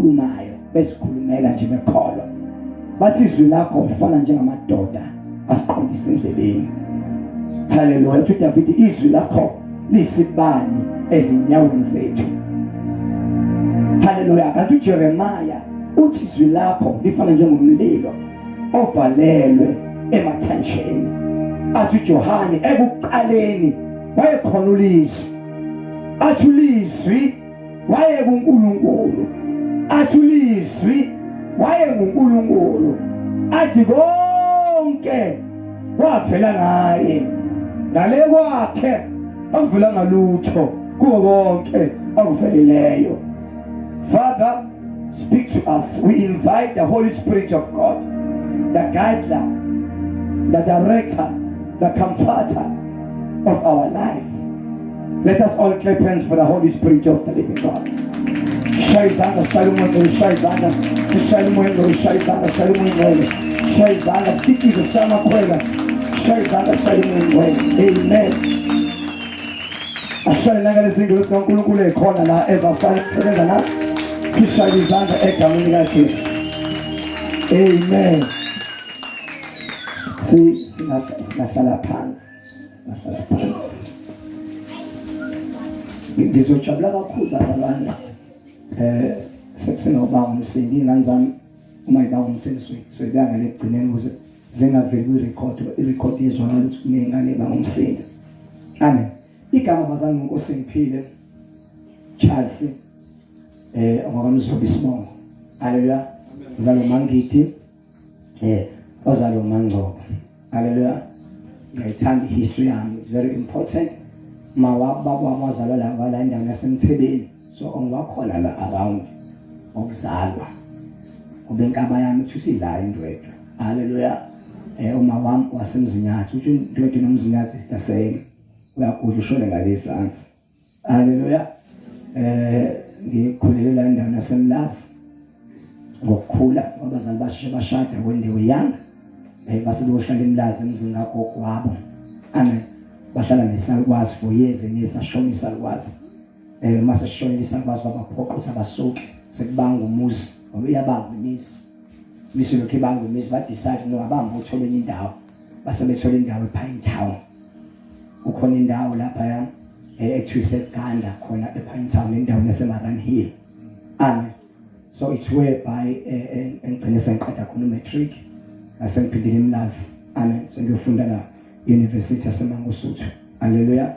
Khulumayo bezikhulumela nje bekholwa, bathi izwi lakho lifana njengamadoda asiqondisa endleleni. Haleluya. Uthi uDavid, izwi lakho lisibani ezinyaweni zethu. Haleluya. Kanti uJeremiah uthi izwi lakho lifana njengomlilo ovalelwe emathanjeni. Athi uJohane, ekuqaleni wayekhona ulizwi, athi ulizwi waye kuNkulunkulu, athi ulizwi waye nguNkulunkulu, athi konke kwavela ngaye, ngale kwakhe akuvela ngalutho kuko konke akuvelileyo. Father, speak to us. We invite the Holy Spirit of God, the guider, the director, the comforter of our life. Let us all clap hands for the Holy Spirit of the living God. Shaya izandla, shaya umoya ongcwele, shaya izandla, sishaya umoya ongcwele, shaya izandla, shaya umoya ongcwele, shaya izandla, sikikize, shaya amakhwela, shaya izandla, shaya umoya ongcwele. Amen. Ashaye nanga lezingelosi zikaNkulunkulu ezikhona la ezasala kusebenza nathi. Sishaye izandla egameni likaJesu. Amen. Si singahlala phansi. Singahlala phansi. Ngizojabula kakhulu bazalwane. Eh sekusenobanga umsindi ingane zami uma ibanga umsindi soyibeka ngale kugcineni ukuze zingaveli kwi-record, i-record yezwakala ukuthi kuney'ngane ebanga umsindo. Amen. Igama bazalwane uNkosi ngiphile Charles ngwakamzobe isibongo. Haleluya. Uzalwa uMangidi, ozalwa uMangcobo. Haleluya. Ngiyayithanda i-history yami, it's very important. Ma baba wami wazalwa la wala endaweni yaseMthebeni, so ongiwakhona la around ngokuzalwa. Kube inkaba yami ithuthi la eNdwedwe. Haleluya. Uma wami waseMzinyathi, uthi uNdwedwe noMzinyathi is the same. Uyagudla ushone ngalezansi. Haleluya. Ngikhulele la endaweni yaseMlazi. Ngokukhula abazali basheshe bashada when they were young. Base beyohlala eMlazi emzini kagogo wabo. Amen. Bahlala nesalukwazi for years and years, sashona isalukwazi. Mase sishonile isalukwazi kwabaphoqa ukuthi abasuke, sekubanga umuzi ngoba iyabanga imizi. Imizi lokhu ibanga imizi, ba decide no abamba uthola enye indawo. Base bethola indawo ePine Town. Kukhona indawo lapha ya ekuthiwa iseGanda khona ePine Town, endaweni yaseMaran Hill. Amen. So it's whereby engigcine sengiqeda khona umatric, ngase ngiphindile eMlazi. Amen. Sengiyofunda la University yaseMangosuthu. Hallelujah.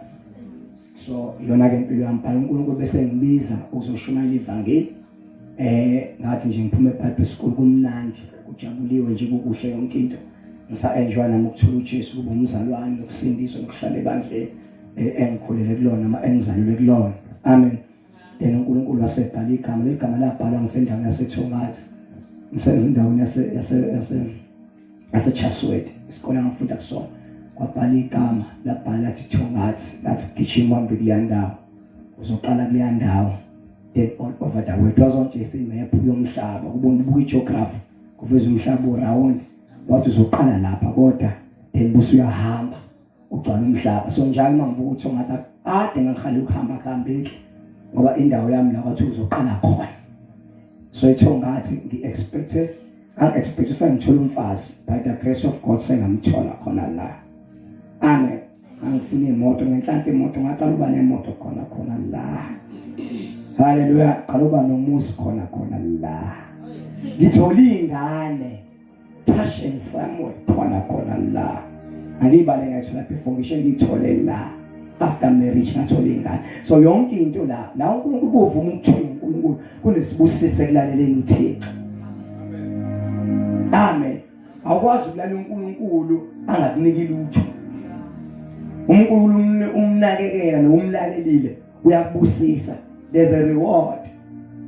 So iyona ke impilo yami, bhala uNkulunkulu bese ngibiza ukuzoshumayela ivangeli. Ngathi nje ngiphume eBible school kumnandi, kujabuliwe nje, kukuhle yonke into. Ngisa enjoy nami ukuthola uJesu kuba umzalwane nokusindiswa nokuhlala ebandleni engikhulele kulona noma engizalelwe kulona. Amen. Then uNkulunkulu wasebhala igama, leli gama labhalwa ngisendaweni yaseThongathi. Ngisendaweni yase yase yase yaseChatsworth, isikole engafunda kusona. Kwabhala igama, labhala lathi Thongathi, lathi gijima uhambe kuleya ndawo. Uzoqala kuleya ndawo. Then all over the world wazonje imap yomhlaba, kubona ubuka igeography, kuveza umhlaba uround. Wathi uzoqala lapha kodwa then bese uyahamba ugcwala umhlaba. So njalo uma ngibuka ukuthi ungathi ade ngikhale ukuhamba kuhambeki ngoba indawo yami la kwathi uzoqala khona. So iThongathi ngi-expected, angi-expect ufike ngithole umfazi, by the grace of God sengamthola khona la. Amen. Angifuni imoto, ngenhlanhla imoto ngaqala uba nemoto khona khona la. Haleluya, qala uba nomuzi khona khona la. Ngithola ingane touch and somewhere khona khona la. Angiyibale ngayithola before ngisho ngiyithole la. After marriage ngathola ingane. So yonke into la, la uNkulunkulu uvuma ukuthola uNkulunkulu kunesibusiso ekulaleleni uThixo. Amen. Awukwazi ukulalela uNkulunkulu angakuniki lutho. uNkulunkulu umnakekela nokumlalelile uyakubusisa. There's a reward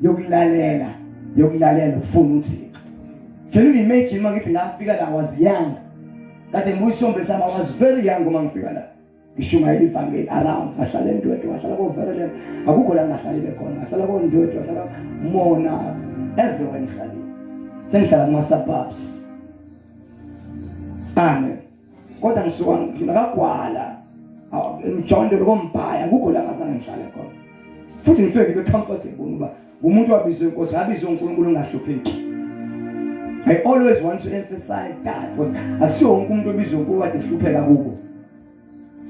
yokulalela, yokulalela ufuna uThixo. Can you imagine uma ngithi ngafika la, I was young. Kade ngibuya isithombe sami, I was very young uma ngifika la. Ngishumayela ivangeli around, ngahlala eNdwedwe, ngahlala koVerelen, akukho la ngahlalile khona, ngahlala koNdwedwe, ngahlala Mona, everywhere ngihlalile. Sengihlala kuma suburbs. Amen. Kodwa ngisuka ngidlula kaGwala, ngijondele koMbhaya, akukho la ngazange ngihlale khona. Futhi ngifike ngibe comfortable ngoba Umuntu wabizwa inkosi, wabizwa uNkulunkulu ungahlupheki. I always want to emphasize that because akusiwo wonke umuntu obizwa uNkulunkulu kade ehlupheka kubo.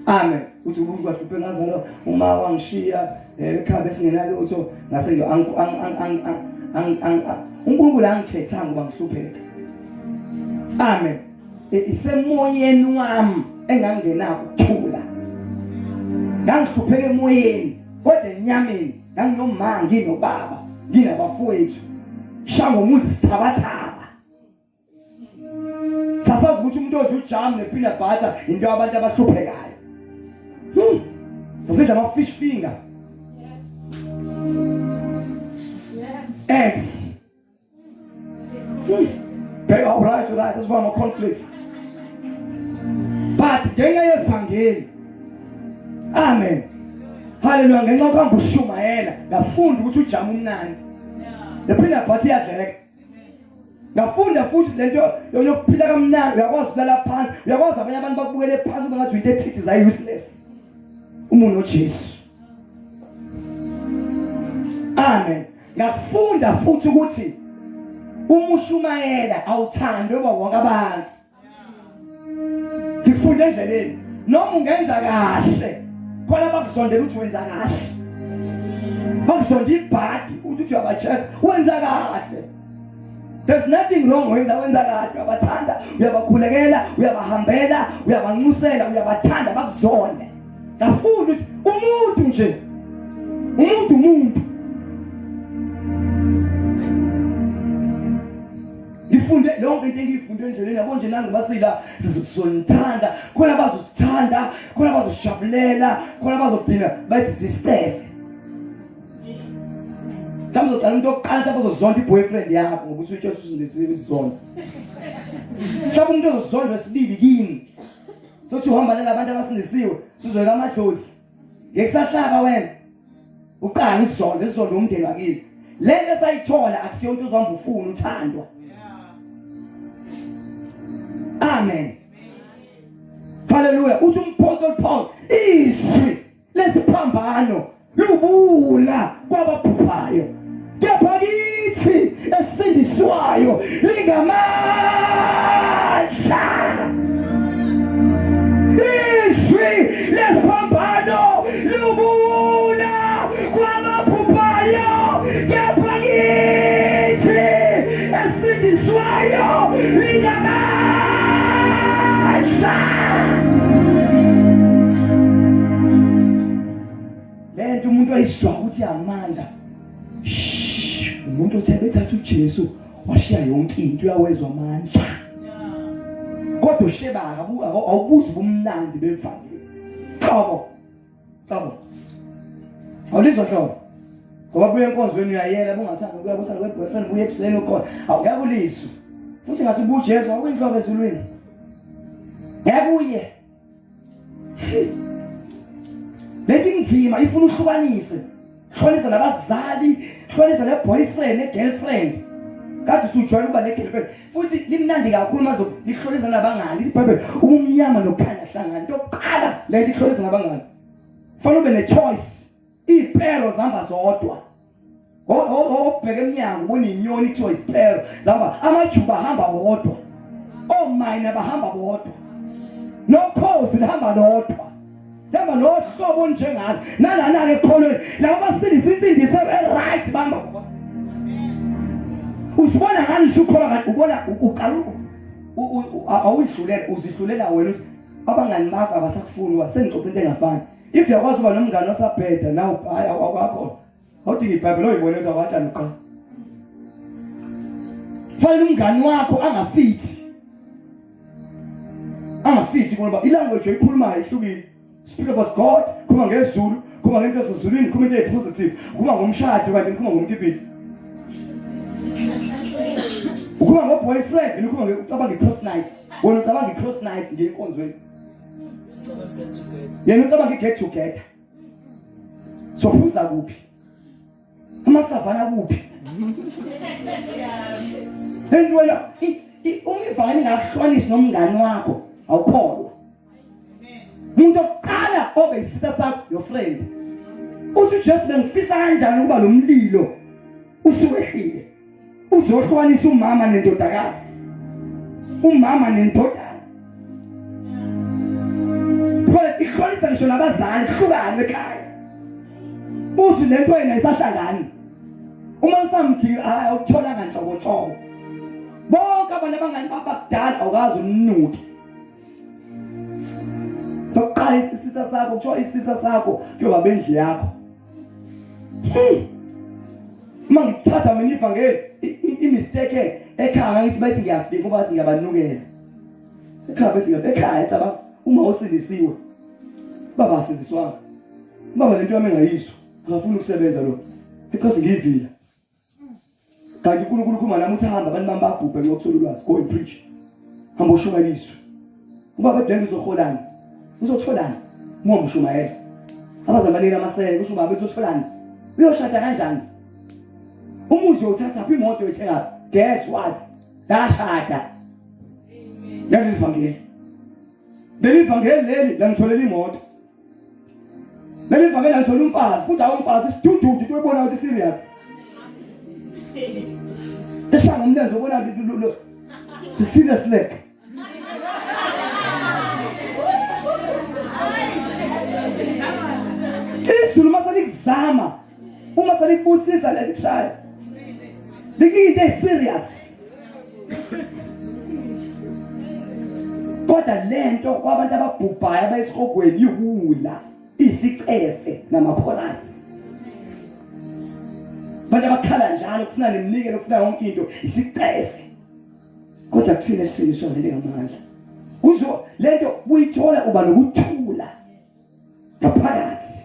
Amen. Uthi umuntu wahlupheka ngazalwa uma wangishiya eh, ekhaya besingenalutho ngase nje uNkulunkulu angikhethanga uba ngihlupheka. Amen. Isemoyeni wami engangenako ukuthula. Ngangihlupheka emoyeni kodwa enyameni nganginomama nginobaba nginabafowethu shangomuzi sithabathaba sasazi ukuthi umuntu odla ujam ne-peanut butter into abantu abahluphekayo hmm. Sasidla ama-fish finger eggs hmm. All right, all right. That's why my conflicts. But ngenxa yevangeli. Amen. Hallelujah. Ngenxa yokuhamba ushumayela, ngafunda ukuthi ujamu umnandi. Le peanut butter iyadleka. Ngafunda futhi lento yokuphila kamnandi, uyakwazi ukulala phansi, uyakwazi abanye abantu bakubukele phansi uma ngathi uyinto ethithi zayi useless. Uma unoJesu. Amen. Ngafunda futhi ukuthi uma ushumayela awuthandwe wonke abantu. Ngifunde endleleni noma ungenza kahle khona bakuzondela ukuthi wenza kahle. Bakuzonda ibhadi ukuthi uyabatshela wenza kahle. There's nothing wrong wenza wenza kahle uyabathanda uyabakhulekela uyabahambela uyabanxusela uyabathanda bakuzonde. Ngafunda ukuthi umuntu nje umuntu umuntu ngifunde yonke into engiyifunde endleleni yabo nje nangu basila sizonithanda khona bazosithanda khona bazosijabulela khona bazogcina bathi sistefe mhlawumbe uzoqala umuntu oqala mhlawumbe ozozonda i-boyfriend yakho ngoba usuyitshela usindisiwe isizonda mhlawumbe umuntu ozozonda wesibili kini sothi uhamba nalabantu abasindisiwe sizoyeka amadlozi ngeke sahlaba wena uqala isizonda isizonda umndeni wakini lento esayithola akusiyo into ozohamba ufuna uthandwa amen haleluya uthi umpostoli Paul izwi lesiphambano lubula kwabaphuphayo kepha kithi esindiswayo lingamandla izwi lesiphambano lubula kwabaphuphayo kepha kithi esindiswayo lingamandla lento umuntu ayizwa ukuthi amandla umuntu othe bethatha uJesu washiya yonke into uyawezwa amandla kodwa usheba awubuzi ubumnandi bevangeli qobo qobo awulizwa hlobo ngoba buye enkonzweni uyayela bungathanda ukuya kuthanda kwe-boyfriend buye ekuseni ukhona awungeke ulizwe futhi ngathi ubujesu awuyinhloko ezulwini ngeke uye lento inzima ifuna uhlukanise hlukanisa nabazali hlukanisa ne-boyfriend ne-girlfriend kade usujwayele ukuba ne-girlfriend futhi limnandi kakhulu mazo lihlolisa nabangani ibhayibheli ubumnyama nokukhanya hlangana into yokuqala le nto ihlolisa nabangani fanele ube ne-choice iy'pero zihamba zodwa obheka emnyango ubona inyoni kuthiwa isiphero zihamba amajuba ahamba wodwa omayina bahamba bodwa nokhozi lihamba lodwa lihamba nohlobo onjengalo nalana-ke ekholweni laba basindisa insindiso e-right bahamba bodwa usibona ngani usukholwa kanti ubona uqala awuyihlulela uzihlulela wena abangani bakho abasakufuni uba sengixoxa into engafani if uyakwazi uba nomngane osabheda nawe hayi awakho awudinga ibhayibheli oyibone ukuthi awatshani uqala fanele umngani wakho angafithi angafithi ngoba ilanguage oyikhulumayo ihlukile speak about God khuluma ngezulu khuluma ngento esezulwini khuluma into eyipositive khuluma ngomshado kanti khuluma ngomkipiti ukhuluma ngo-boyfriend yena ukhuluma ucabanga i-cross night wena ucabanga i-cross night ngenkonzweni yena ucabanga i-get together sophuza kuphi amasavana kuphi and wena uma ivangeli ingakuhlukanisi nomngani wakho awukholwa umuntu okuqala obe isitha sakho your friend uthi uJesu bengifisa kanjani ukuba lo mlilo Usuwehlile. Uzohlukanisa umama nendodakazi. Umama nendodana. Phela ihlolisa ngisho nabazali hlukane ekhaya. Uzwi lento yena isahlangani. Uma usamthi awutholanga nhlobo nhlobo. Bonke abantu abangani babakudala awukazi unuke. Sokuqala isisa sakho kuthiwa isisa sakho kuyoba bendlu yakho. Uma ngithatha mina ivangeli i-mistake ekhaya ngithi bathi ngiyafika ngoba bathi ngiyabanukela. Ekhaya bethi ngiyafika ekhaya cabanga uma usindisiwe. Baba asindiswanga. Baba lento yami engayizwa akafuni ukusebenza lo. Echaza ngiyivila. Kanti uNkulunkulu ukhuluma nami uthi hamba abantu bami babhubhe ngiyothola ulwazi go and preach. Hamba ushumayela izwi. Ubaba edenge uzoholani? Uzotholani? Uma umshumayela. Abazali banika amaseke usho ubaba uzotholani? Uyoshada kanjani? Umuzi uyothatha phi imoto uyithenga? Guess what? Ngashada. Leli vangeli. Leli vangeli leli langitholela imoto. Leli vangeli langithola umfazi futhi awumfazi isidududu into oyibona ukuthi serious. Eshaya ngomlenze ubona lo serious leg. Izulu maselikuzama uma selikubusisa lelikushaya likuyinto eserious kodwa lento kwabantu ababhubhayo abayisihogweni iwula isicefe namakhorasi abantu abakhala njalo kufuna neminikelo kufuna yonke into isicefe kodwa kuthina esindiswa leli ngamandla kuzo lento uyithola uba nokuthula ngaphakathi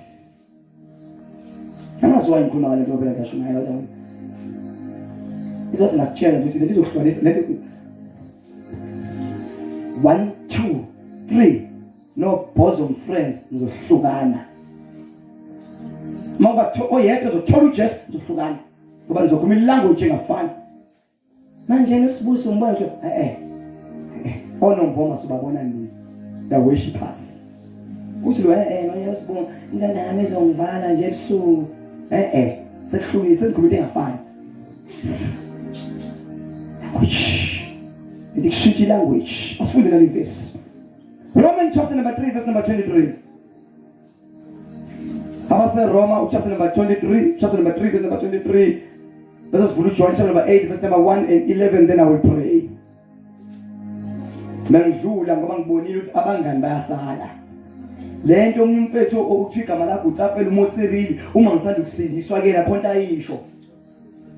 Angazi why ngikhuluma ngale nto phela ngiyashumayela kodwa izoze ngakutshela ukuthi lento izokuhlukanisa lento 1 2 3 no bosom friends nizohlukana uma ungatho oyedwa uzothola uJesu nizohlukana ngoba nizokhuluma ilanguage engafani Manje yena usibuso umbona nje eh eh onomboma sibabona nini the worshipers uthi lo eh eh manje usibonga intwana yami izongivala nje ebusuku eh eh sekuhlukile sekukhuluma into engafani language into kushintsha language asifunde nale verse Romans chapter number 3 verse number 23 AbaseRoma chapter number 23, chapter number 3 verse number 23. Let us sivula uJohn chapter number 8 verse number 1 and 11 then I will pray. Mangidlula ngoba ngibonile ukuthi abangani bayasala. Lento omunye umfethu okuthiwa igama lakho uTsapela uMotsirili uma ngisanda ukusindiswa ke lapho nto ayisho.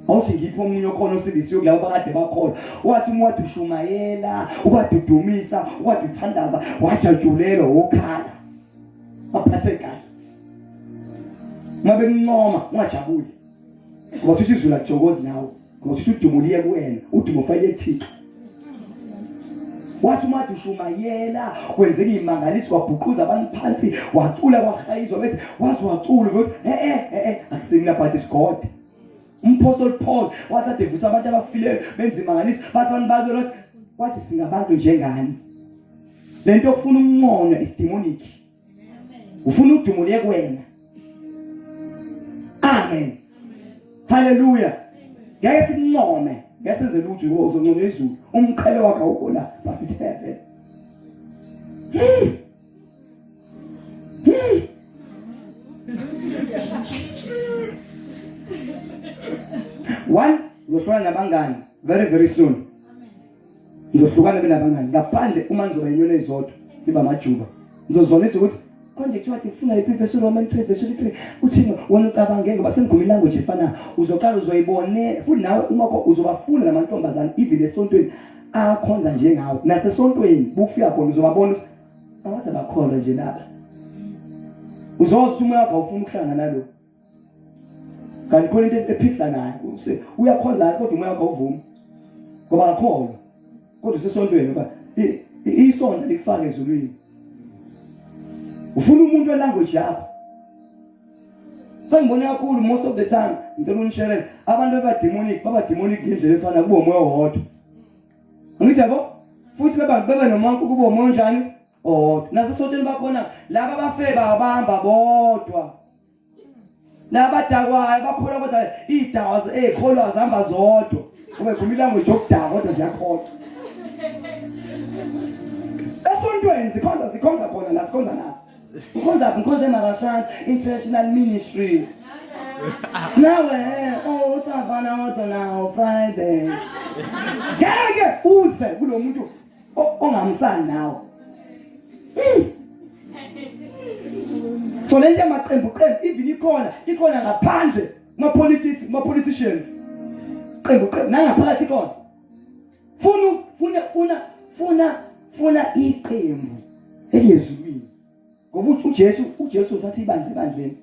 Awuthi ngiphi omunye okhona osindisiwe kulabo bakade bakholwa. Wathi uma wade ushumayela, ukade udumisa, ukade uthandaza, wajatshulelwa wokhala. Baphathe kahle. Uma bekuncoma ungajabuli. Ngoba kusho izulu akuthokozi nawe. Ngoba kusho udumo liye kuwena, udumo fanele kuThixo. Wathi uma ushumayela kwenzeka imangaliso kwabhuquza abantu phansi wacula kwahayizwa bethi waze wacula ukuthi eh eh eh, eh akusimina but it's God. Umpostoli Paul wathi adevusa abantu abafileyo benza imangaliso bathi abantu bakhe wathi singabantu njengani. Lento ofuna umnconywa is demonic. Ufuna udumo liye kuwena. Amen. Hallelujah. Ngeke sikuncome, ngeke senze lutho ngoba uzoncoma izulu. Umqhele wakho awukho la, but it heaven. One, uzohlukana nabangani very very soon. Ngizohlukana mina nabangani ngaphandle uma nizoba inyoni ezodwa niba amajuba. Ngizozonisa ukuthi konje kuthiwa kufuna lephi verse Roman 3 verse 3 uthini wena ucabange ngoba senigoma ilanguage efana uzoqala uzoyibone futhi nawe uma uzobafuna namantombazane even esontweni akhonza njengawe nasesontweni bufika khona uzobabona ukuthi awathi abakholwa nje laba uzoza umoya wakho awufuni ukuhlangana nalo kanti khona into ephikisa naye uyakhonza kodwa umoya wakho awuvumi ngoba akakholwa kodwa usesontweni ngoba isonto likufaka ezulwini ufuna umuntu welanguage yakho sengibone kakhulu most of the time ngicela unisherele abantu abademonic baba demonic ngendlela efana kubo umoya owodwa angithi yabo futhi beba bebe nomonke kubo umoya onjani owodwa nasesontweni bakhona laba abafe babamba bodwa. Nabadakwayo bakholwa kodwa idawa ezikholwa zihamba zodwa. Ube khuluma ilanguage yokudakwa kodwa ziyakholwa. Esontweni sikhonza sikhonza khona la sikhonza la. Ukhonza phi? Ngikhonza eMarashant International Ministry. Nawe oh usavana kodwa nawo Friday. Ngeke uze kulo muntu ongamsani nawe. So lento yamaqembu qembu even ikhona ikhona ngaphandle kuma politics kuma politicians. Qembu qembu nangaphakathi ikhona. Funa funa funa funa funa iqembu eliyezulwini. Ngoba uJesu uJesu uthatha ibandla ebandleni.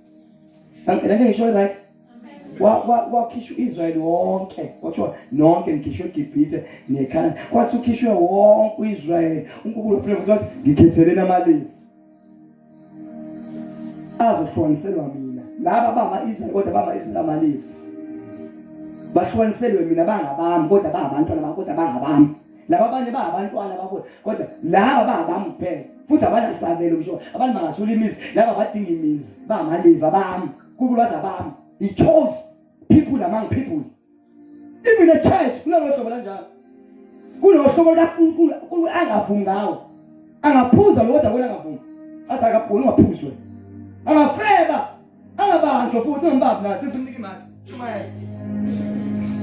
Lento ngisho right? Wakhishwa uIsrael wonke kwathiwa nonke nikhishwe eGibhithe neKhanani kwathi ukhishwe wonke uIsrael uNkulunkulu waphinde wathi ngikhetheleni amaLevi azohlukaniselwa mina laba bama-Israyeli kodwa bama-Israyeli amaLevi bahlukaniselwe mina bangabami kodwa bangabantwana bami kodwa bangabami laba abanye bangabantwana bakho kodwa laba bangabami kuphela futhi abanasabelo ngisho abantu bangathola imizi laba badinga imizi bangamaLevi abami uNkulunkulu wathi abami. He chose people among people. Even the church kunalo hlobo kanjalo. Kunohlobo likaNkulunkulu uNkulunkulu angavumi ngawo. Angaphuza lo kodwa wena angavumi. Athi akabhoni ungaphuzwe. Angafeba, angabanjwa futhi angambambi nathi simnika imali. Shumayela.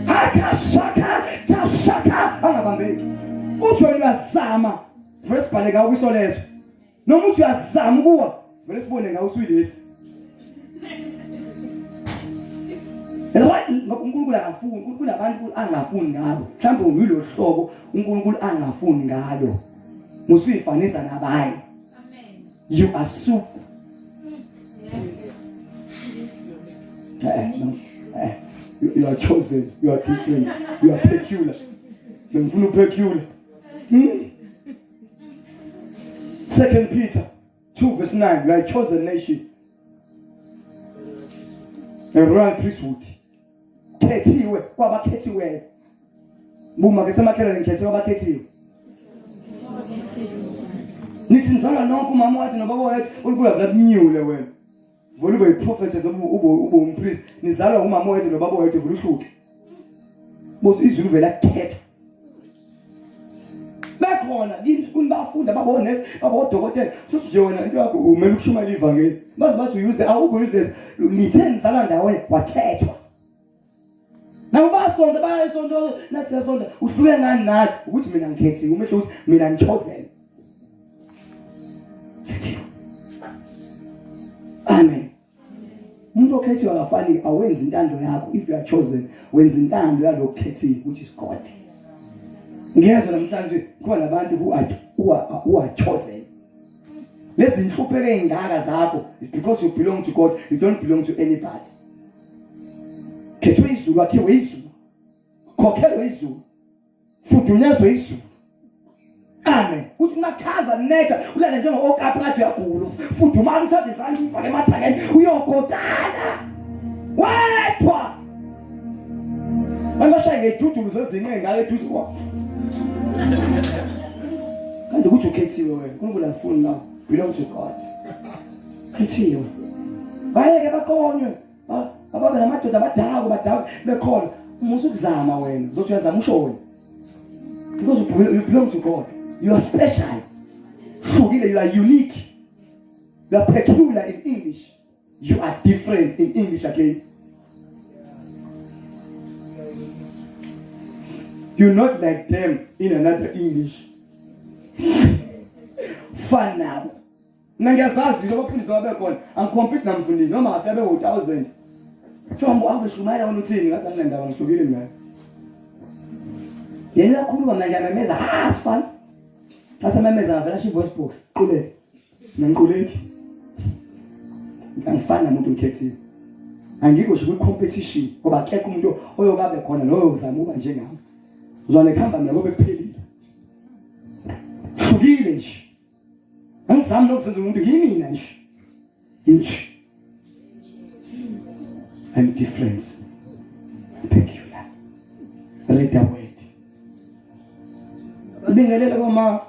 Haka shaka kashaka angabambeki. Uthi wena uyazama verse bhaleka kwisolezwe. Noma uthi uyazama ukuwa, vele sibone ngawe usuyilesi. Right, ngoba uNkulunkulu akafuni, uNkulunkulu abantu angafuni ngabo. Mhlawumbe uyilo hlobo uNkulunkulu angafuni ngalo. Musuyifanisa nabanye. Amen. You are soup. You are chosen, you are different, you are peculiar. Bengifuna upeculiar. Second Peter 2 verse 9, you are a chosen nation, a royal priesthood. Khethiwe kwabakhethiweyo. Buma ke semakhelwane ngikhethiwe kwabakhethiwe. Nithi nizalwa nonke umama wathi nobaba wethu uNkulunkulu akakunyule wena. Vele ube yiprofet noma ube ube umpriest. Nizalwa umama oyedwa nobaba oyedwa vele uhluke. Bothi izulu vele akukhetha. Bekhona kini kunibafunda babonesi babodokotela futhi nje wena into yakho umele ukushumayela ivangeli. Baze bathi use awukho useless. Nithe nizalwa ndawonye wakhethwa. Nabo basonta baya esonto nasiyasonta uhluke ngani nathi ukuthi mina ngikhethiwe umehlo ukuthi mina ngichozele. Khethiwe. Amen. Umuntu okhethiwe akafani awenzi intando yakho if you are chosen wenza intando yalokhethiwe which is God. Ngiyezwa namhlanje kukhona abantu who are chosen. Lezi inhlupheko ezingaka zakho is because you belong to God, you don't belong to anybody. Khethwe izulu, akhiwe izulu. Khokhelwe izulu. Fudunyezwe izulu. Amen. Uthi kumachaza netha ulale njengo-okapi ngathi uyagula. Fudumala uthathe izandla ufake emathangeni uyogotana. Wedwa. Abantu bashaye ngey'dudulu zezinqe ngayo eduze kwabo. Kanti ukuthi ukhethiwe wena. uNkulunkulu akufuni nawe. Belong to God. Khethiwe. Bayeke baqonywe. Ababe namadoda abadakwe badakwe bekhona. Umusa ukuzama wena. Uzothi uyazama ushone. Because you belong to God. You are special. Hlukile, you are unique. You are peculiar in English. You are different in English again. You're not like them in another English. Fana nabo. Mina ngiyazazi into abafundisi babe khona. Angicompete namfundisi noma afika be 1000. Kuthiwa mbo ave shumayela wena uthini ngathi anginandaba ngihlukile mina. Yena uyakhuluma mina ngiyamemeza ha sifana. Xa sememeza ngavela asho voice box quleke. Mina ngiquleki. Angifani namuntu ngikhethiwe. Angikho nje kwi-competition ngoba akekho umuntu oyokabe khona noyozama ukuba njengami. Uzwane kuhamba mina kobe kuphelile. Hlukile nje. Angizami nokuzenza umuntu ngiyimina nje. Nje. I'm different. Peculiar. Read the word. Bingelela koma.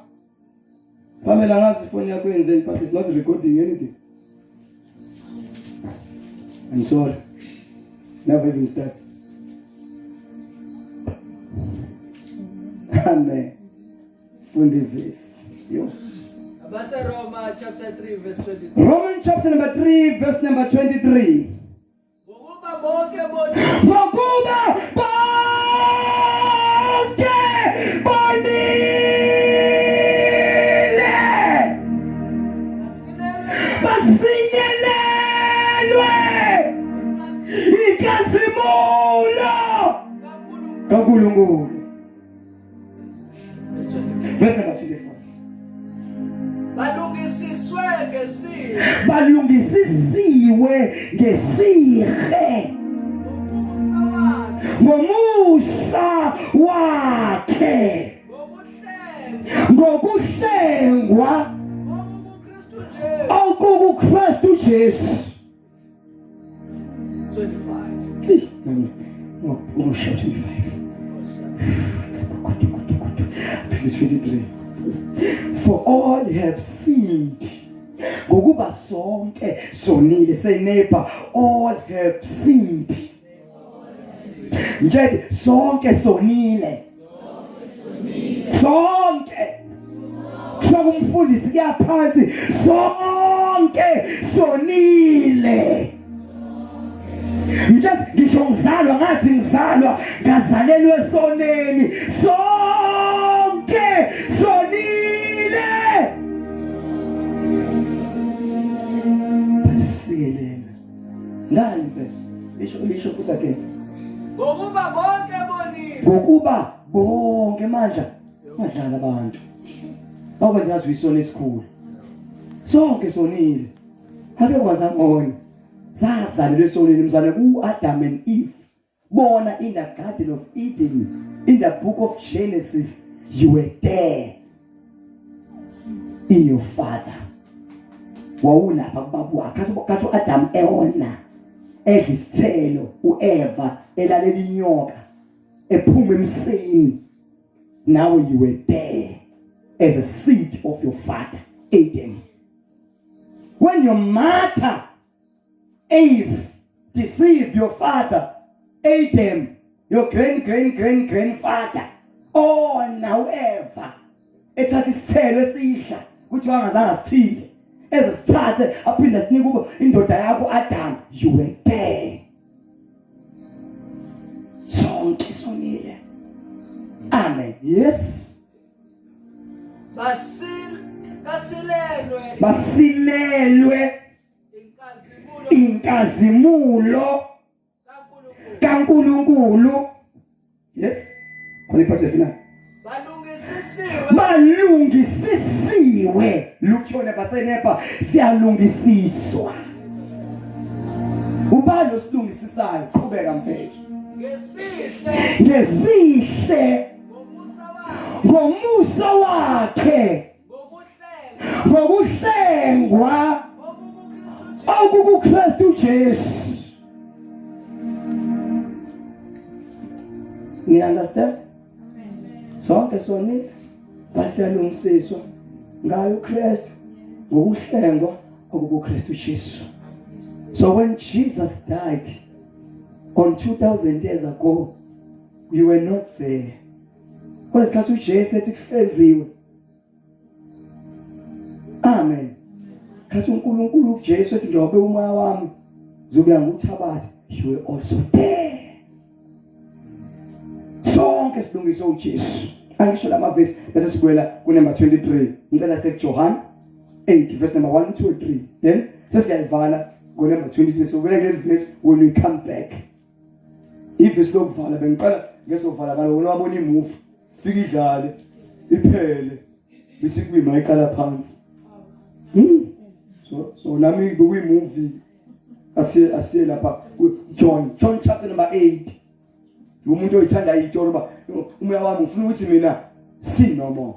Pamela ngazi ifoni yakho yenzeni but it's not recording anything. I'm sorry. Never even start. Amen. Funda ivesi. Yo. AbaseRoma chapter 3 verse 23. Romans chapter number 3 verse number 23. Ngokuba bonke bonile Ngokuba bonke bonile basinyelwe basinyelelwe inkazimulo kaNkulunkulu. kaNkulunkulu. Verse 24. Verse number 24. Balungisiswe ngesihe Balungisisiwe ngesihe ngomusa wakhe ngomusa wakhe ngokuhlengwa ngokuhlengwa okukuKristu Jesu. okukuKristu Jesu. 25. Eish, nami, umusha 25. Phela 23. For all have sinned. Ngokuba sonke sonile say neighbor all have sinned. Nje sonke sonile. Sonke. Kusho kumfundisi kuyaphansi sonke sonile. Nje ngisho ngizalwa ngathi ngizalwa ngazalelwe esoneni sonke sonile. Basikelena. Ngani mfethu? Lisho lisho futhi again. Ngokuba bonke bonile Ngokuba bonke manje badlala abantu. Bakwenza ngathi uyisona esikhulu. Sonke sonile. Ake kwazangona. Sazalelwe esonweni mzwane ku-Adam and Eve. Bona in the Garden of Eden, in the book of Genesis, you were there in your father. Wawulapha kubaba wakhe. Kathi uAdam eona edla isithelo, uEva elalela inyoka ephuma emseni. Now you were there as a seed of your father Adam. When your mother Eve deceived your father Adam, your grand grand grand grandfather, oh now Eva ethatha isithelo esidla kuthiwa angazange asithinte ezisithathe aphinde sinike kubo indoda yakho Adam, you were there. Sonke sonile. Amen. Yes. basil basilelwe Basilelwe inkazimulo inkazimulo kaNkulunkulu. kaNkulunkulu. Yes. Khona iphathi final. Balungisisiwe Balungisisiwe. Luthona basenepa siyalungisiswa. Ubani osilungisisayo? Qhubeka mfethu. ngesihle Ngesihle ngomusa wakhe ngomusa wakhe ngokuhlengwa ngokuhlengwa okukuKristu Jesu. okukuKristu Jesu. Ni understand? Sonke sonile basiyalungisiswa ngayo uKristu ngokuhlengwa okukuKristu Jesu. So when Jesus died on 2000 years ago, you were not there. Kulesikhathi uJesu ethi kufeziwe. Amen. Khathi uNkulunkulu uJesu ethi njengoba umoya wami uzobuya nguthabathe, you were also there. Sonke silungiswe uJesu. Angisho lamavesi bese sibuyela ku number 23. Ngicela sekuJohn 8 verse number 1 2 3. Then sesiyayivala ngo number 23. So buyela kuleli verse when we come back. Ivesi lokuvala bengiqala ngesovala ngalo wena wabona imovie. Fika idlale iphele bese kuyima iqala phansi. So nami bekuyi movie asiye asiye lapha John chapter number 8. Umuntu oyithanda itori ba umoya wami ufuna ukuthi mina sin no more.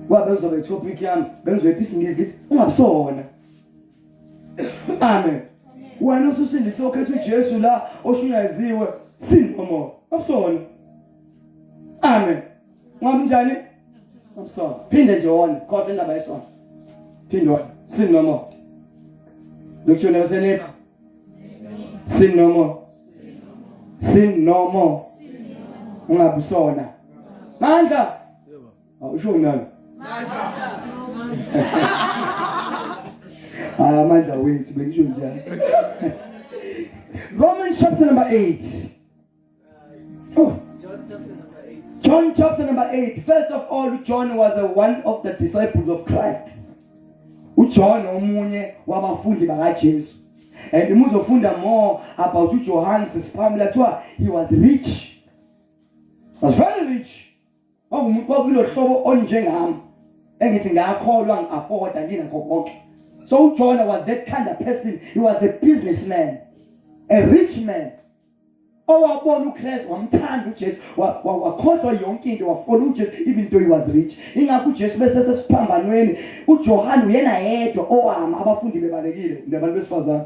Kwabe uzobe topic yami bengizoyiphisa ngizwe ngithi ungabusona. Amen. Wena ususindiswe ukhetha uJesu la oshunyaziwe sin no more. Ungabusona. Amen. Ngamnjani? Ungabusona. Phinde nje wona kodwa indaba yesona. Phinde wona sin no more. Lokho never. Sin no more. Sin no more. Ungabusona. Mandla. Awusho nani? Mandla. Hayi amandla wethu bengisho njalo. Romans chapter number 8. Oh. John chapter number 8. John chapter number 8. First of all, John was one of the disciples of Christ. uJohn omunye wabafundi bakaJesu. And uma uzofunda more about uJohn sisiphambi lathiwa he was rich. Was very rich. Kwakumuntu kwakulohlobo onjengami engithi ngakholwa ngiafforda nginakho konke. So uJohn was that kind of person. He was a businessman, a rich man. Owabona uKristu wamthanda uJesu wakhohlwa yonke into wafola uJesu even though he was rich. Ingakho uJesu bese sesiphambanweni uJohn uyena yedwa owama abafundi bebalekile nabantu besifazane.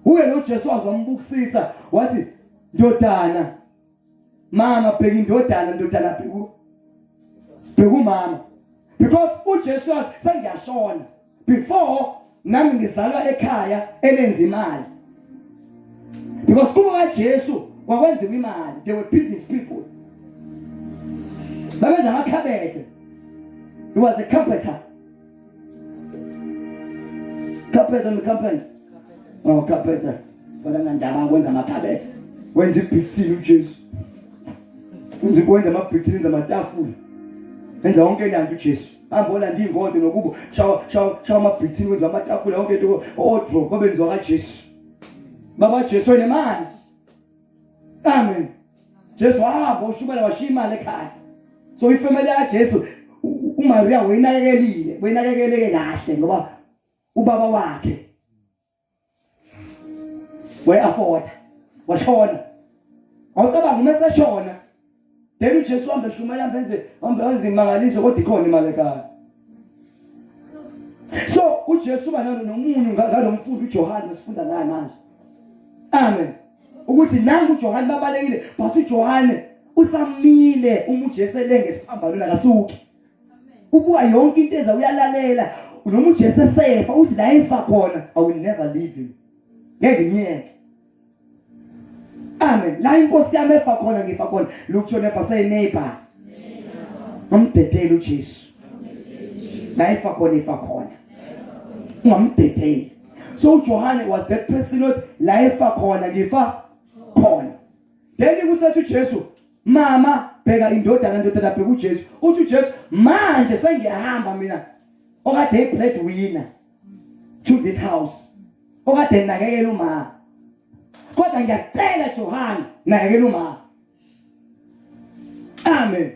Uye lo Jesu wazombukusisa wathi ndodana mama bheka indodana ndodana bheka bheka umama because uJesu wathi sengiyashona before nami ngizalwa ekhaya elenza imali because kubo kaJesu kwakwenziwa imali they were business people babenza amakhabethe he was a carpenter carpenter and company oh carpenter fana ngandaba kwenza amakhabethe wenza ibhithini uJesu wenza kwenza amabhithini wenza amatafula enza yonke lanto uJesu hamba olanda ingodo nokubo shawa shawa shawa amabhithini wenza amatafula yonke into odro kwabenziwa kaJesu baba Jesu enemali amen Jesu wahamba ushumela washiya imali ekhaya so ifamily kaJesu uMaria wayinakekelile wayinakekeleke kahle ngoba ubaba wakhe wayeafforda washona awucabanga uma eseshona then uJesu wambe shumela mbenze wambe wenza imangaliso kodwa ikhona imali ekhaya so uJesu uba nomunyu ngalomfundi uJohane sifunda naye manje amen ukuthi nangu uJohane babalekile but uJohane usamile uma uJesu elenge esiphambanweni akasuki ubuka yonke into eza uyalalela noma uJesu esefa uthi la efa khona I will never leave him ngeke ngiyeke amen la inkosi yami efa khona ngifa khona look to your neighbor say neighbor umdedele uJesu la efa khona ifa khona ungamdedeli so uJohane was that person othi la efa khona ngifa khona then kusethi uJesu mama bheka indodana ndodana bheka uJesu uthi uJesu manje sengiyahamba mina okade bread winner to this house okade nakekela uma kodwa ngiyacela Johan nakekela uma amen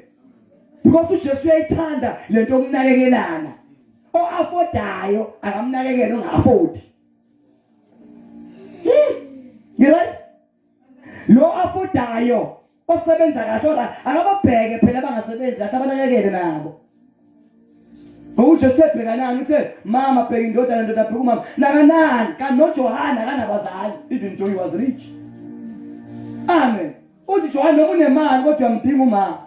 because uJesu uyayithanda lento yokunakekelana oafodayo akamnakekele ongaafodi you right lo afodayo osebenza kahle ora akababheke phela abangasebenzi kahle abanakekele nabo ngoba uJesu ebhekanani uthe mama bheka indodana ndoda bheka umama nakanani kanti noJohane akanabazali even though he was rich amen uthi Johane noma unemali kodwa uyamdinga umama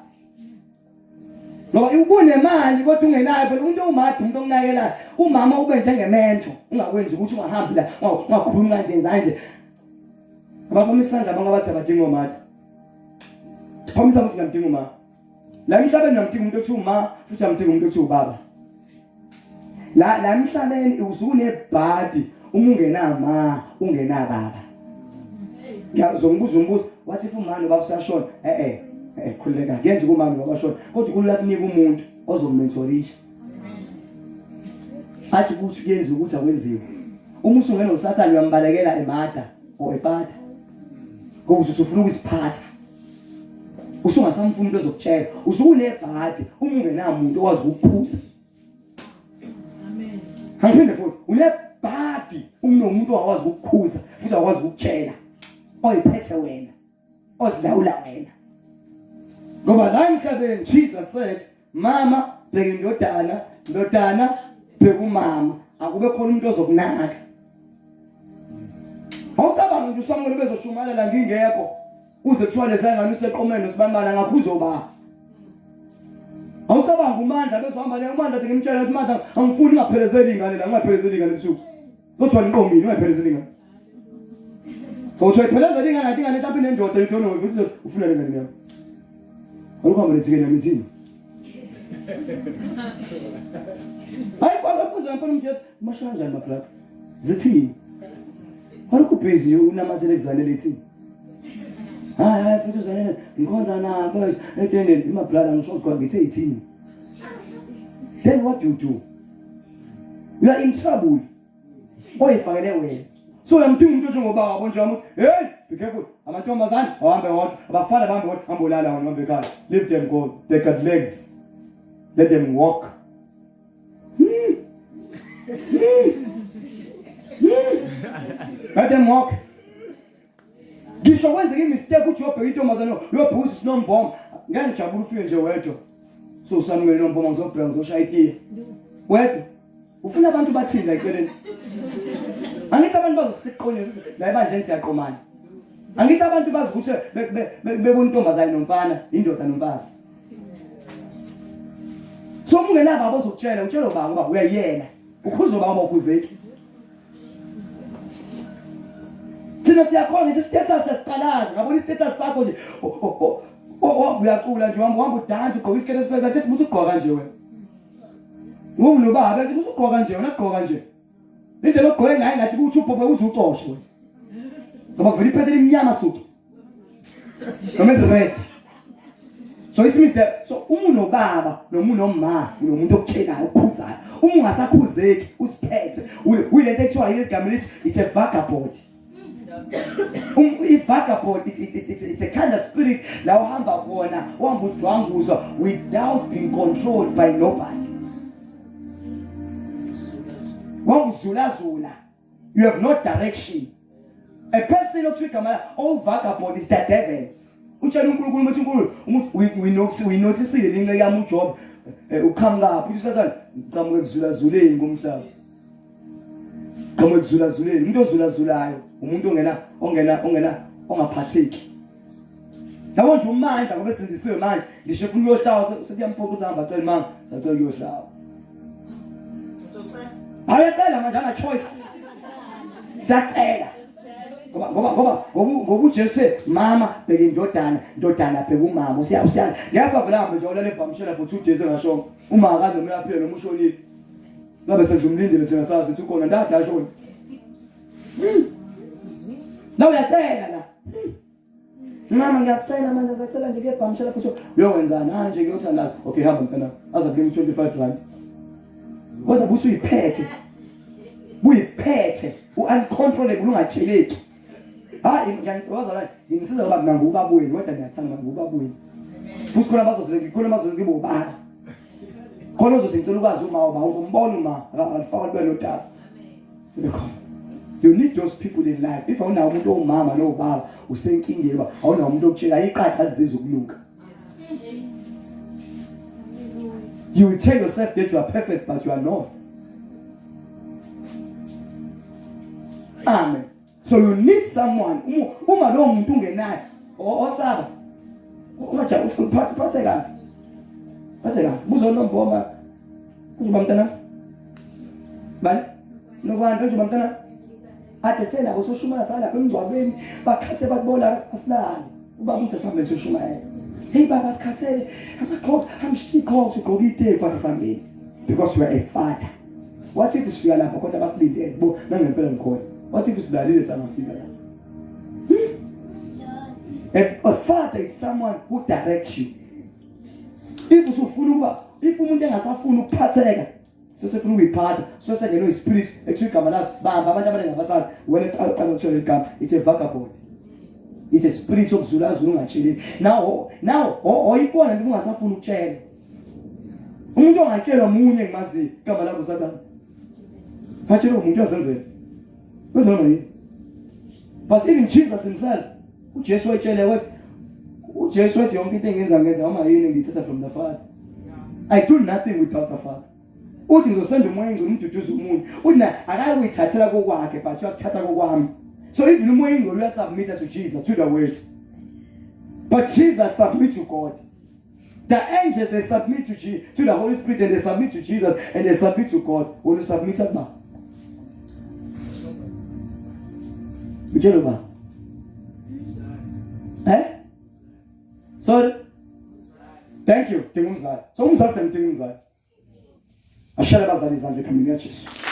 ngoba ubunemali kodwa ungenayo phela umuntu owumadi umuntu okunakelayo umama ube njengemento ungakwenzi ukuthi ungahambi la ungakhulumi kanje kanje abaphamisa isandla abanye abathi abadinga omadi phamisa ukuthi ngiyamdinga uma la emhlabeni ngiyamdinga umuntu othi uma futhi ngiyamdinga umuntu othi ubaba la la emhlabeni usunebhadi uma ungenama ungenababa ngiyazongibuza umbuzo wathi if umama ubaba usashona eh eh eh khululeka kuyenza kumama ubaba shona kodwa kulula kunika umuntu ozommentorisha athi ukuthi kuyenza ukuthi akwenziwe uma usungena usathane uyambalekela emada or efada ngoba usufuna ukuziphatha usungasamfuna umuntu ozokutshela usukunebhadi uma ungenamuntu owazi ukukhuza amen angiphinde futhi unebhadi uma unomuntu ongakwazi ukukhuza futhi akwazi ukukutshela oyiphethe wena ozilawula wena ngoba la emhlabeni Jesus said mama bheka indodana ndodana bheka umama akube khona umuntu ozokunaka awucabanga nje uSamuel bezoshumayela ngingekho uze kuthiwa lezangane useqomeni nosibambana ngakho uzoba awucabanga umandla bezohamba le umandla athi ngimtshela ukuthi mandla angifuni ngaphelezeli ingane la ngingaphelezeli ingane ebusuku kuthiwa niqomile ungaphelezeli ingane. So uthi uyiphelezela ingane ngathi ingane mhlawumbe inendoda you don't know ukuthi ufuna lengane yami. Awuhambe nethike nami ithini? Hayi kwakubuza ngempela umthetho masho kanjani mabrother? Zithini? Walokhu busy unamathele kuzanele ithini? Hayi hayi futhi uzanele ngikhonza nabo etendeni imabrother ngisho ukuthi ngithe ithini? Then what do you do? You are in trouble. Oyifakele wena. So uyamdinga umuntu onjengobaba nje umuntu, hey, be careful. Amantombazane ahambe wodwa, abafana bahambe wodwa, hamba ulala wena uhambe ekhaya. Leave them go. They got legs. Let them walk. Let them walk. Ngisho kwenzeka imistake uthi uyobheka intombazane uyobheka usinomboma. Ngeke ngijabule ufike nje wedwa. So usamukele nomboma ngizobheka ngizoshaya itiye. Wedwa. Ufuna abantu bathini la eceleni? Angithi abantu bazosiqonyisa la ebandleni siyaqomana. Angithi abantu bazi ukuthi bebona intombazane nomfana, indoda nomfazi. So uma ungenababa ozokutshela, utshela ubaba ngoba uyayena. Ukhuza ubaba ukhuzeki. Thina siyakhona nje status siyasiqalaza, ngabona istatus sakho nje. Uyacula nje uhamba uhamba udansa ugqoka isiketi esifeza nje usugqoka nje wena. Ngoba unobaba nje usugqoka nje wena gqoka nje. Indlela ogqoke ngayo ngathi kuthi ubhobhe uze ucoshe wena. Ngoba kuvela iphethe limnyama suku. Noma red. So it means that so uma unobaba noma unomma unomuntu okutshelayo okukhuzayo. Uma ungasakhuzeki usiphethe uyilento ekuthiwa yile gama lithi it's a vagabond. I-vagabond it's a kind of spirit la uhamba khona uhamba udwanguzwa without being controlled by nobody. Wanguzulazula. You have no direction. A person okuthiwa igama owuvagabond is the devil. Utshela uNkulunkulu ukuthi uNkulunkulu ukuthi uyinothisile lenceke yami uJob eh, uqhamukaphi uthi usathane uqhamuka ekuzulazuleni komhlaba. Qhamuka ekuzulazuleni umuntu ozulazulayo umuntu ongena ongena ongena ongaphatheki. Yabo nje umandla ngoba esindisiwe manje ngisho efuna ukuyohlawa sekuyamphoqa ukuthi hamba cela mama sacela ukuyohlawa. Ayacela manje ana choice. Siyacela. Ngoba ngoba ngoba ngoba uJesu mama bheka indodana, ndodana bheka umama usiya usiya. Ngiyasavela hambe nje olale ebhamshela for 2 days engashongo. Uma akade noma uyaphila noma ushonile. Ngabe senjumlindile thina sazi ukuthi ukhona ndada ashona. La uyacela la. Mama ngiyacela manje ngiyacela nje kuyebhamshela futhi uyokwenzani? Ah nje ngiyothandaza. Okay hamba mntana. Aza kunika 25 rand. Kodwa busuyiphethe. Buyiphethe. U-uncontrollable ungatsheleki. Hayi ngiyangisiza ngisiza ngoba mina ngubabuyi kodwa ngiyathanda ngubabuyi. Futhi khona bazoze khona bazoze ngibe ubaba. Khona uzoze ngicela ukwazi uma uba umbona uma alifaka libe nodaba. Bekhona. You need those people in life. If awunawo umuntu owumama nowubaba usenkingeni uba awunawo umuntu okutshela iqatha alizizwa ukunuka. You will tell yourself that you are perfect but you are not. Amen. So you need someone uma lowo muntu ungenayo osaba ungajabu uphathe phathe kabi. Phathe kabi. Buza uNomboma uzoba mntana. Bani? Nokwanda uzoba mntana. Ade senabo soshumaya salapha emngcwabeni bakhathe bakubola asilali. Ubaba uthi asihambeni siyoshumayela. Hey baba sikhathele amaqhosa amshiqhosa ugqoka iteku asasambeni because you are a father. What if sifika lapho khona basilindele bo nangempela ngikhona. What if silalile sangafika lapho? Hmm? A father is someone who directs you. If usufuna ukuba if umuntu engasafuni ukuphatheka sesefuna ukuyiphatha sosengenwe ispirit ekuthiwa igama lazo bamba abantu abaningi abasazi wena qala uqala ukuthola igama it's a vagabond it's a spirit yokuzulazula ungatsheli now now oyibona nje ungasafuni ukutshela umuntu ongatshelwa munye ngimaziyo igama lakho sathane batshela umuntu uyazenzela wenza noma yini but even Jesus himself uJesu wayetshele wathi uJesu wathi yonke into engiyenza ngenza noma yini ngiyithatha from the Father I do nothing without the Father uthi ngizosenda umoya engcwele umduduzi umunye uthi na akayikuyithathela kokwakhe but uyakuthatha kokwami so even umoya engcwele uyasubmit to Jesus to the word but Jesus submit to God The angels they submit to G, to the Holy Spirit and they submit to Jesus and they submit to God. When you submit to God. Utshela ba. Eh? Sorry. Thank you, dinga umzali. So umzali semdinga umzali. Ashele abazali izandla egameni likaJesu.